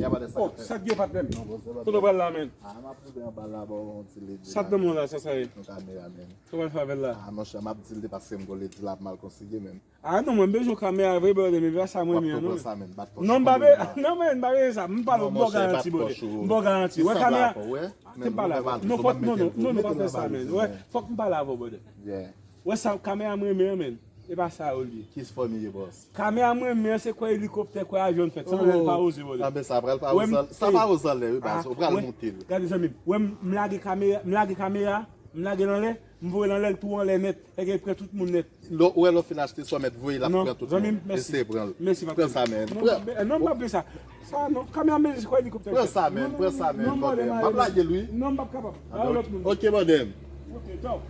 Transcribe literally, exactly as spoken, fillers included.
Y a pa de sa. Oh, sa k gen patnè m? Kote w pral la, men? Ah, m ap moute anba la, ba w yon ti ledi. Sa k nan men w la, sa sa ye? Yon kamera, men. Sa w pral fè avè l la? Ah, monchè, m ap di l de paske m gon ledi la ap mal konsiye, men. Ah non, mwen bezwen kamera vre, brother, men pa sa mwen men non. Sa, men, bat Non, m pa be, non, men, m pa bezwen sa. M pale w, m ba w garanti, brother. M ba w garanti. Wè kamera, te m pale avè w. Non, fòk, non, non, non, non, pa fè sa, men. Wè, fòk m pale avè w, brother. Wè sa, kamera m renmen an, men. E pa sa yo li ye. Ki fòm li ye, boss? Kamera m renmen an, se kwè elikoptè, kwè avyon fèt. San lè l pa oze, brother. Ah, men sa pral pa oze, sa pa oze anlè, wi, baz. Ou pral monte l. Gade, zanmi m. Wè, m lage kamera, m lage kamera, m lage l anlè, m voye l anlè, l tou anlè nèt. Fè gen pran tout moun nèt. Lò, ou wè lò fin achte sa, w mèt voye l ap pran tout moun. Eseye pran l. Pran sa, men. Non, m pa vle sa. Sa, non. Kamera m se kwè elikoptè. Pran sa, men. Pran sa, men. M ap lage l, wi. Non, m p ap kapab. Ba yon lòt moun. Ok, brother m. Ok, ciao.